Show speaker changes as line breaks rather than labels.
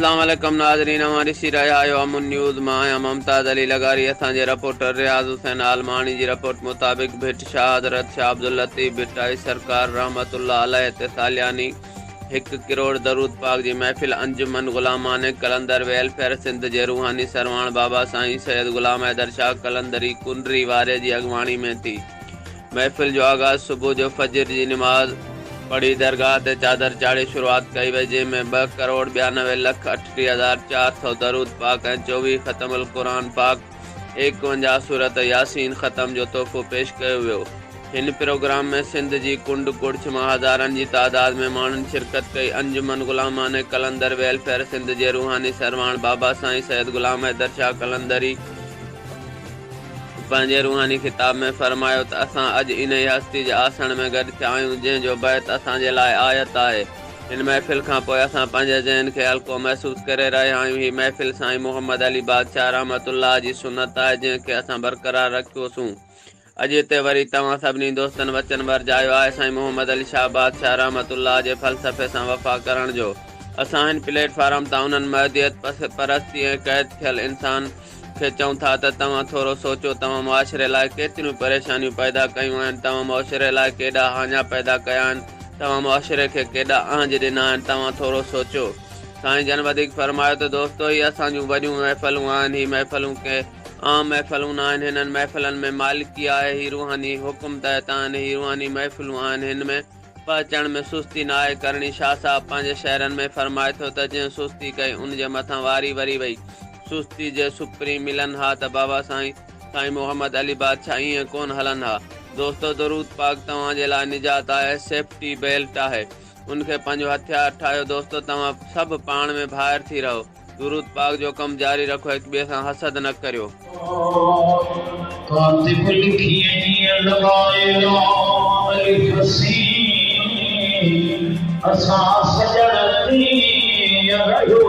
اسلام عليڪم ناظرين اوهان ڏسي رهيا آهيو امن نيوز مان آهيان ممتاز علي لغاري اسان جي رپورٽر رياض حسين عالماڻي جي رپورٽ مطابق ڀٽ شاهه حضرت شاهه عبداللطيف ڀٽائي سرڪار رحمت الله عليه تي سالياني هڪ ڪروڙ درود پاڪ جي محفل انجمن غلامان قلندر ويلفيئر سنڌ جي روحاني سرواڻ بابا سائين سيد غلام حيدر شاهه قلندري ڪنري واري جي اڳواڻي ۾ ٿي. محفل جو آغاز صبح جو فجر جي نماز پڙهي درگاهه تي چادر چاڙهي شروعات ڪئي وئي جنهن ۾ ٻه ڪروڙ 92 لک 38 هزار 400 درود پاڪ ۽ 24 ختم القرآن پاڪ 51 سورت ياسين ختم جو تحفو پيش ڪيو ويو. هن پروگرام ۾ سنڌ جي ڪنڊ ڪڙڇ مان هزارن جي تعداد ۾ ماڻهن شرڪت ڪئي. انجمن غلامان قلندر ويلفيئر سنڌ جي روحاني سرواڻ بابا سائين سيد غلام حيدر شاهه قلندري، پنهنجي روحاني خطاب ۾ فرمايو ته اسان اڄ انهيء هستي جي آسڻ ۾ گڏ ٿيا آهيون، جنهن جو بيت اسان جي لاء آيت آهي. هن محفل کان پوء اسان پنهنجي ذهن کي هلڪو محسوس ڪري رهيا آهيون. هي محفل سائين محمد علي بادشاهه رحمة الله جي سنت آهي، جنهن کي اسان برقرار رکيوسون. اڄ هتي وري توهان سڀني دوستن وچن ورجايو آهي سائين محمد علي شاهه بادشاهه رحمة الله جي فلسفي سان وفا ڪرڻ جو. اسان هن پليٽ فارم تان انهن مهديت پرستي ۽ قيد ٿيل انسان کي چئون ٿا ته توهان ٿورو سوچو توهان معاشري لاء ڪيتريون پريشانيون پيدا ڪيون آهن، توهان معاشري لاء ڪيڏا هاڃا پيدا ڪيا آهن، توهان معاشري کي ڪيڏا اهنج ڏنا آهن، توهان ٿورو سوچو. سائين جن وڌيڪ فرمايو ته دوستو هي اسان جون وڏيون محفلون آهن، هي محفلون ڪي عام محفلون ناهن، هنن محفلن ۾ مالڪي آهي، هي روحاني حڪم تحت آهن، هي روحاني محفلون آهن، هن ۾ پهچڻ ۾ سستي ناهي ڪرڻي، شاهه صاحب پنهنجي شعرن ۾ فرمائي ٿو ته جنهن سستي ڪئي ان جي مٿان واري وري وئي، سستي جي سپرين ملن ها ته بابا سائين سائين محمد علي بادشاهه ائين ڪونه هلن ها. دوستو درود پاڪ توهان جي لاء نجات آهي، سيفٽي بيلٽ آهي، ان کي پنهنجو هٿيار ٺاهيو، دوستو توهان سڀ پاڻ ۾ ڀائر ٿي رهو. درود پاڪ جو ڪم جاري رکو هڪ ٻئي سان حسد نه ڪريو.
ڪاتب لکي جيئن لڳائي لام الف سين اسان سڄڻ تيئن رهيو.